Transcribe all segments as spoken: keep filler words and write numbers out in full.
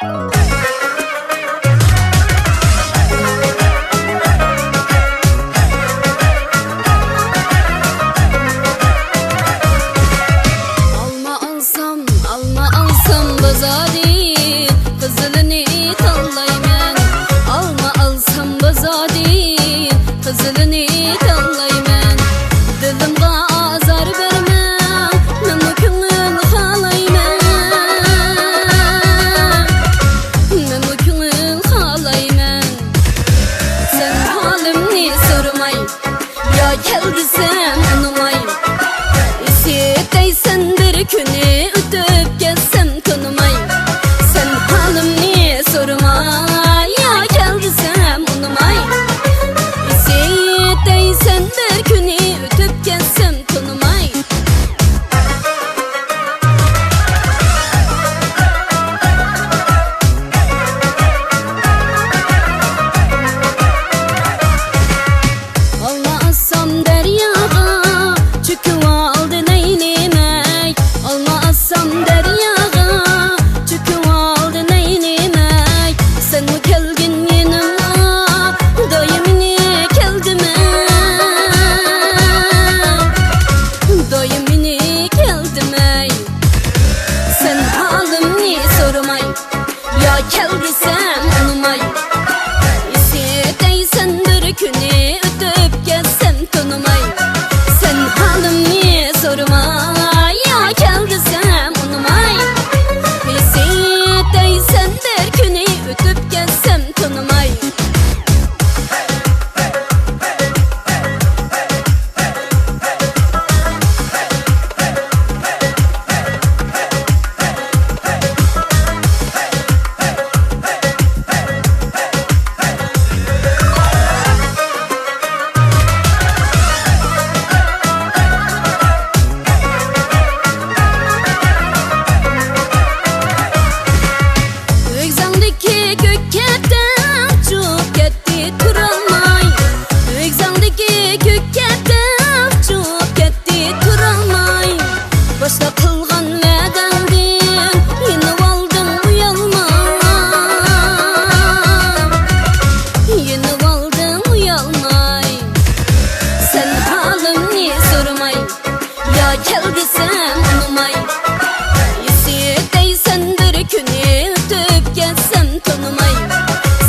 ئالما ئالسام، ئالما ئالسام بازاردىن، قىزىلىنى تاللايمەن. ئالما ئالسام بازاردىن، قىزىلىنى تاللايمەن. دىلىمغا ئازار بەرمەڭ، مەنمۇ كۆڭۈل خالايمەن. مەنمۇ كۆڭۈل خالايمەن. سەن ھالىمنى سورىماي، يا كەل دېسەم ئۇنىماي. ئېسىتەيسەن بىر كۈنى ئۆتۈپ كەتسەم تونۇماي. سەن ھالىمنى سورىماي، يا كەل دېسەم ئۇنىماي. ئېسىتەيسەن بىر كۈنى ئۆتۈپ كەتسەم تونۇماي. ئالما ئاتسام دەرياغا، چۆكۈۋالدى نەينىمەي. ئالما ئاتسام دەرياغا، چۆكۈۋالدى نەينىمەي. سەنمۇ كەلگىن يېنىمغا، دايىمنى كەلدىمەي. دايىمنى كەلدىمەي. سەن ھالىمنى سورىماي، يا كەل دېسەم ئۇنىماي. ئېسىتەيسەن بىر كۈنى ئۆتۈپ كەتسەم تونۇماي. سەن ھالىمنى سورىماي، يا كەل دېسەم ئۇنىماي. ئېسىتەيسەن بىر كۈنى ئۆتۈپ كەتسەم تونۇماي. ئۆگزەڭدىكى كۆك كەپتەر ئۇچۇپ كەتتى تۇرالماي. ئۆگزەڭدىكى كۆك كەپتەر ئۇچۇپ كەتتى تۇرالماي. باشتا قىلغان ۋەدەڭدىن يېنىۋالدىڭ ئۇيالماي. يېنىۋالدىڭ ئۇيالماي. سەن ھالىمنى سورىماي، يا كەل دېسەم ئۇنىماي. ئېسىتەيسەن بىر كۈنى ئۆتۈپ كەتسەم تونۇماي.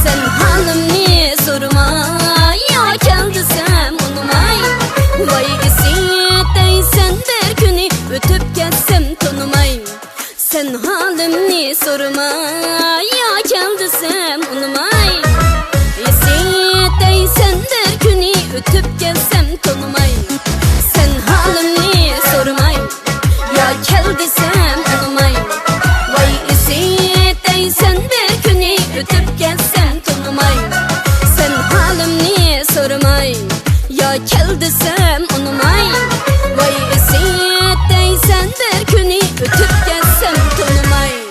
سەن ھالىمنى سورىماي، يا كەل دېسەم ئۇنىماي. ۋاي ئېسىتەيسەن بىر كۈنى ئۆتۈپ كەتسەم تونۇماي. سەن ھالىمنى سورىماي، يا كەل دېسەم ئۇنىماي. ئېسىتەيسەن بىر كۈنى ئۆتۈپ كەتسەم تونۇماي. سەن ھالىمنى سورىماي، يا كەل دېسەم ئۇنىماي. ۋاي ئېسىتەيسەن بىر كۈنى ئۆتۈپ كەتسەم تونۇماي. سەن ھالىمنى سورىماي، يا كەل دېسەم ئۇنىماي. ۋاي ئېسىتەيسەن بىر كۈنى ئۆتۈپ كەتسەم تونۇماي.